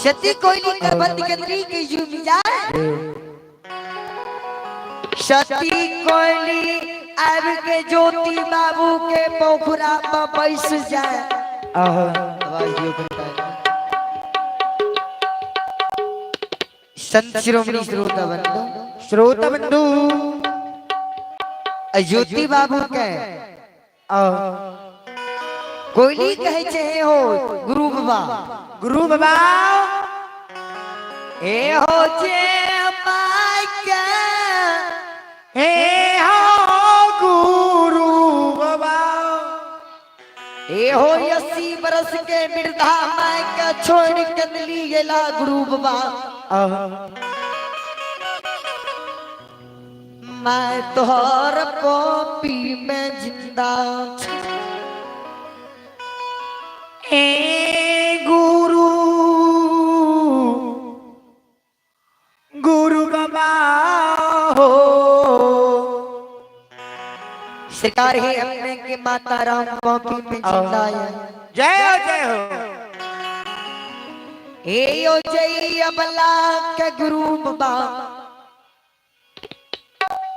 सती कोयली के बंद केंद्री के जुम जाए। सती कोयली आब के ज्योति बाबू के पोखरा पर बैस जाए। आवाज दियो कनिका। संत शिरोमणि श्रोता बंधु, श्रोता बंधु, ज्योति बाबू के कोयली कहे छे हे हो गुरु बाबा, गुरु बाबा, हे हो जे my के, हे हो गुरु बाबा, हे हो 80 बरस के मृदा my के छोड़ कंदली गेला गुरु बाबा। मैं तोहर कॉपी में जिंदा छी। ए गुरु गुरु बाबा हो। सरकार हे अपने के माता राम कॉपी में जिंदा है। जय हो, जय हो। हे यो जय अबला के गुरु बाबा,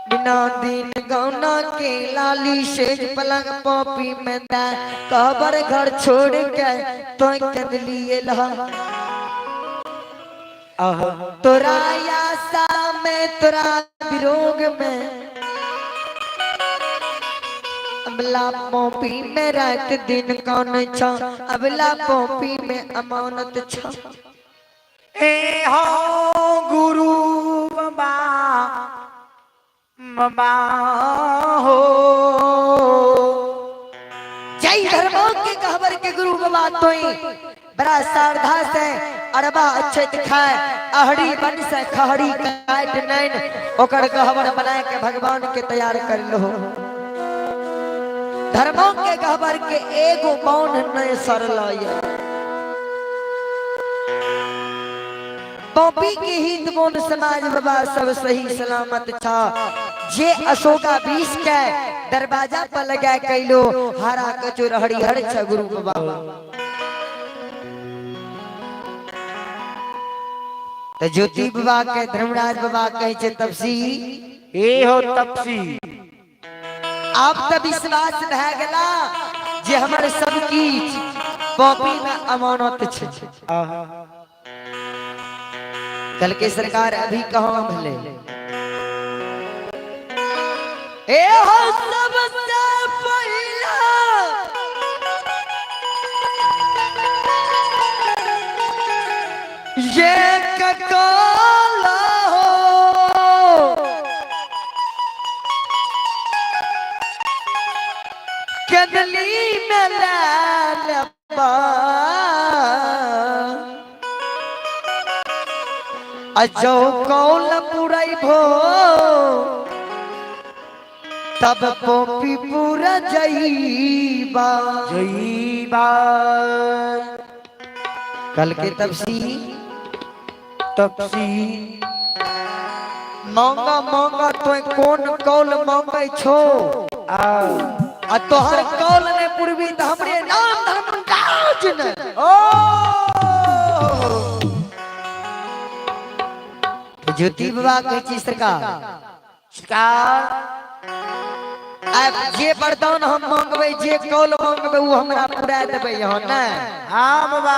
बिना दिन गौना के लाली सेज पलंग पॉपी में दा कबर घर छोड़ के तो कंदली ला। तोरा आशा में तोरा विरोग में अबला पॉपी में रात दिन कौन छ, अबला पॉपी में अमानत छ। ए हो गुरु बाबा बाबा हो। जय धर्मों के कहबर के गुरु बाबा तोई बड़ा श्रद्धा से अरबा अच्छे खाए अहड़ी बन से खहड़ी काट नैन ओकर गहबर बनाए के भगवान के तैयार कर लो। धर्मों के गहबर के एगो मौन नहीं सरल। पॉपी के हिंद मोन समाज बाबा सब सही सलामत छा। जे अशोका 20 के दरवाजा पर लगा कैलो हरा कचुर हरिहर छ गुरु बाबा। तो ज्योति बाबा के धर्मराज बाबा कहे छे तपसी, ए हो तपसी, आप तो विश्वास भए गेला जे हमर सब किछ पॉपी में अमानत छे। कल के सरकार अभी कहाँ भले ए हो सबसे पहला ये ककाला हो कदली में लाल अजो कौल पुरई भो तब पोपी पूरा जईबा जईबा। कल के तपसी तपसी मांगा मांगा तो कौन कौल मांगे छो आ तोहर कौल ने पूर्वी त हमरे नाम धर्म काज ने। ओ ज्योति बाबा कहै छी सरकार, सरकार आब जे वरदान हम मांगबै, जे कौल मांगबै ओ हमरा पूरा देबै यहाँ ने? हाँ बाबा।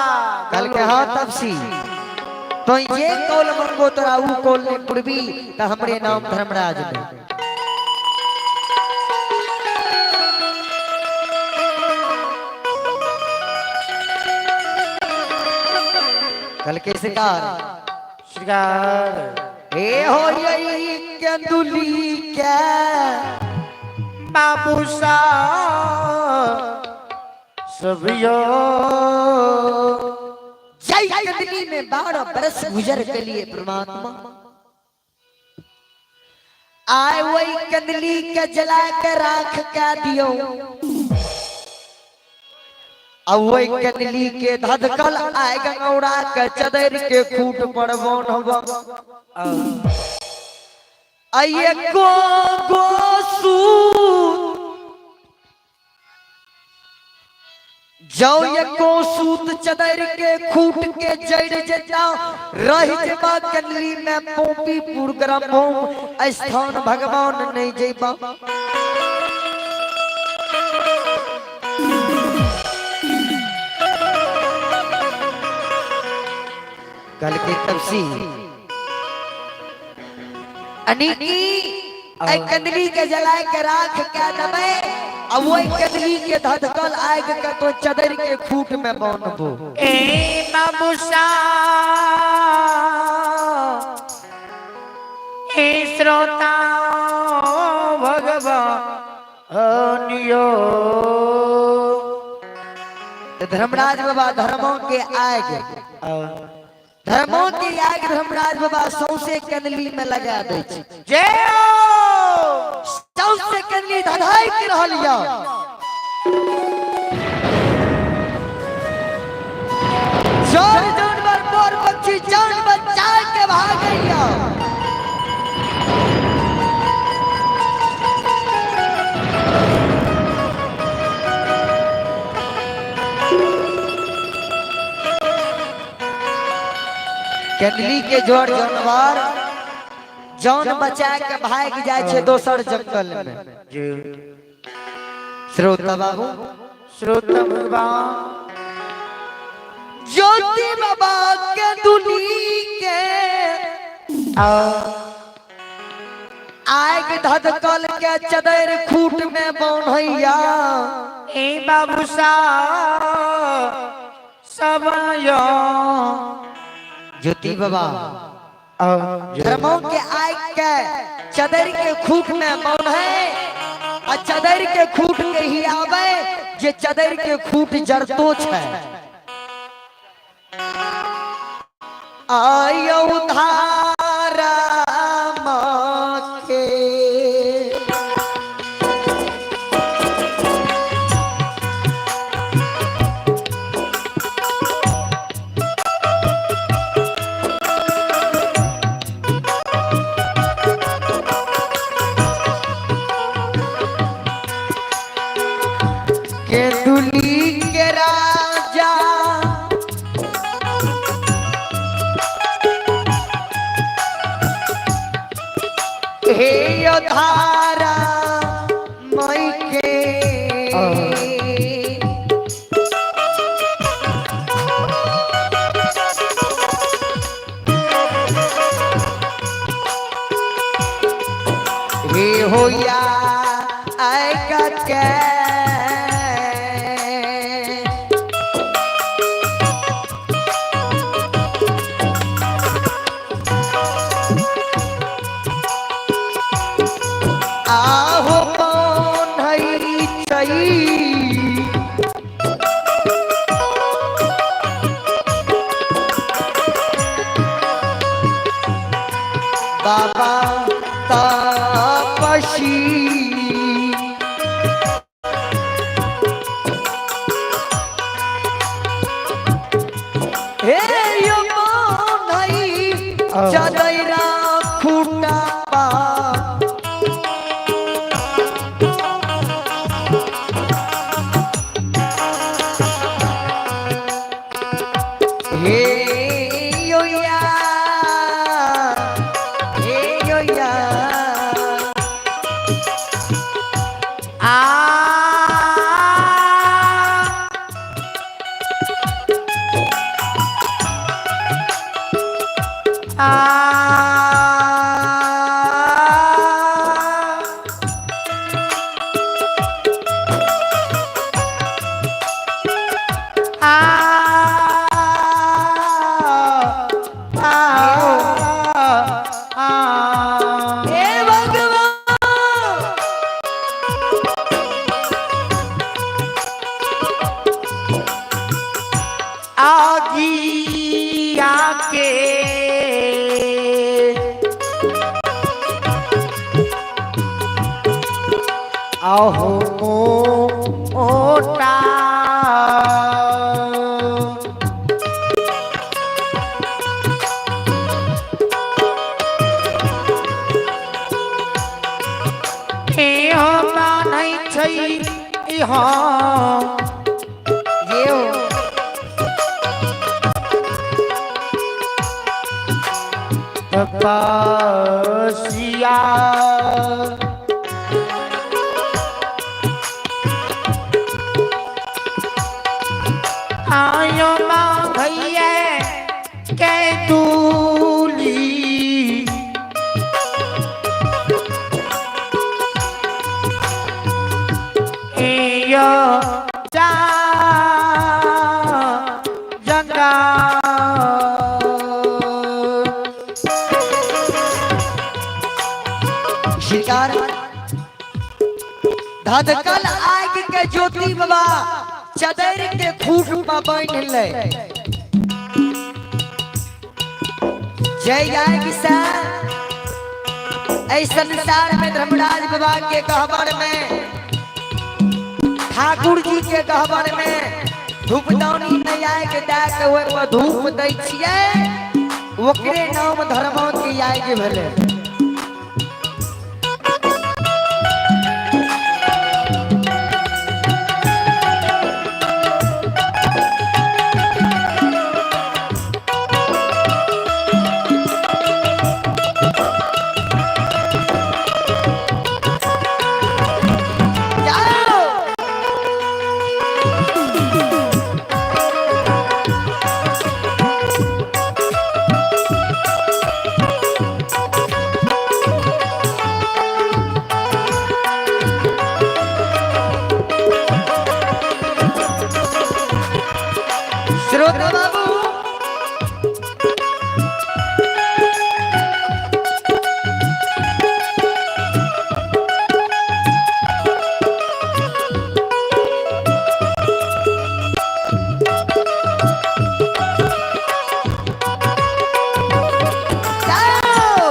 कल के हाँ तपसी, तो जे कौल मांगबो तोरा ऊ कौल ने पूर्वी त हमरे नाम धर्मराज ने। कल के सरकार, सरकार ए हो यही कंदुली के बाबू सा सभियो जय कंदली में 12 बरस गुजर के लिए परमात्मा आए वही कंदली के जला के राख के दियो। अब वही कंदली के धधकल आए गंगौरा के चदर के खूट पर बनब आइए गो गो सूत। जौ एको सूत चदर के खूट के जड़ जेता रह जेबा कनली में पोपीपुर ग्राम स्थान भगवान नहीं जेबा। कल के तपसी अनिकी ऐ कंदली के जलाए के राख के दबे आ वही कंदली के धधकल आग के तो चदर के खूट में बांधबो। ए बाबूसा ए श्रोता भगवानियो। तो धर्मराज बाबा धर्मों के आग, धर्मों के आग धर्मराज बाबा सौसे कंदली में लगा दै छै। जय हो। सौसे कंदली धधाई के रहल या। चोर जानवर मोर पक्षी जान बचा के भागैया। कंदली के जोर जानवर जान बचा के भाग जाय छै दोसर जंगल में। जय। श्रोता बाबू, श्रोता भगवान ज्योति बाबा के दुनी के आग धधकल के चदर खूट में बान्हैया। ए बाबूसा सब ज्योति बाबा धर्मों के आग के चदर के खूट में बान्हे आ चदर के खूट के ही आवे जे चदर के खूट जरतो छै। आयो धारा के के दुली के राजा हे धारा मई के हे होया आएगा के आहो पौनई चई बाबा तापसी हे यो पौनई चदैरा खूटा पा। हे यो या, हे यो या। आ आ आ हे भगवान आगी आके आहो मोटा ए हो मानै छै हाँ। ये हो। तपस्या आयो माँ भैया के दूली यो जा जंगा। शिकार धधकल आग के ज्योति बाबा चदर के खूट पर बांध ले। जय आग से ऐ संसार में धर्मराज बाबा के गहबर में, ठाकुर जी के गहबर में धूपदानी नहीं आए के दए के ओहि पर धूप दै छियै, ओकरे नाम धर्म के आग भेलै। जाओ। श्रोता बाबू, जाओ।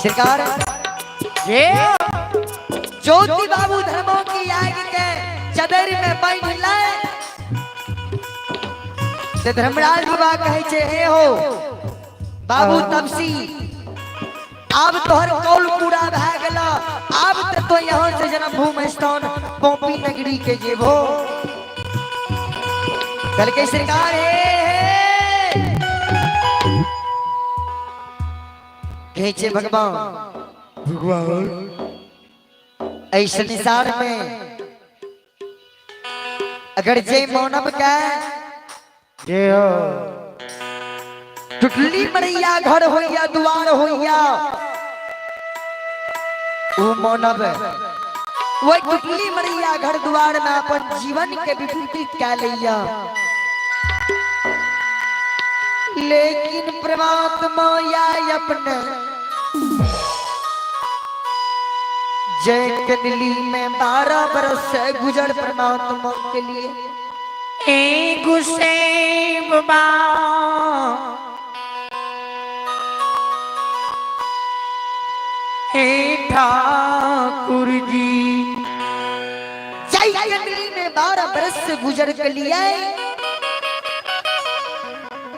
सरकार ये ज्योति बाबू धर्मों की आग के चदर में बांध लाए से धर्मराज बाबा कहे छे, हे हो बाबू तपसी, आब तोहर कौल पूरा भए गेल, आब त तो यहाँ से जन्मभूमि स्थान पोपी नगरी के जेबो। कहलकै सरकार हे हे कहै छे भगवान भगवान ऐ संसार में अगर जे मानव के जय हो टुटली मरैया घर होइया दुआर होइया, उ मानव वही टुटली मरैया घर दुआर में अपन जीवन के विभूति कै लैया, लेकिन परमात्मा या अपने जय कनली में 12 बरस से गुजर परमात्मा के लिए। ए गुस्से बाबा हे ठाकुर जी, जय कनली में 12 बरस से गुजर के लिए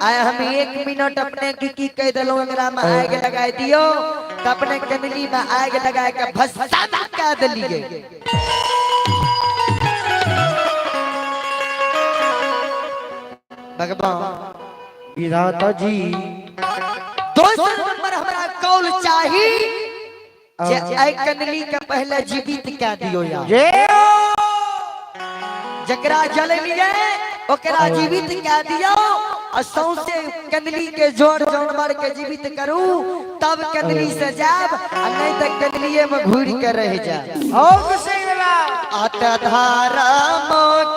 आए हम 1 मिनट अपने की की कह दिलो, एकरा में आग लगाए दियो तो अपने कनली में आग लगाए के भस्म कर दिलिए। भगवान विधाता जी दोसर नंबर हमरा कौल चाही जे आई कनली के पहले जीवित कह दियो यार, जय जकरा जल लिए ओकरा जीवित कह दियो और सौंसे कनली के जोर जानवर के जीवित करू तब कनली से जाब, आ नहीं तो कनलिए में घूर के रह जाब। हो गुस्से बाबा अत धारा के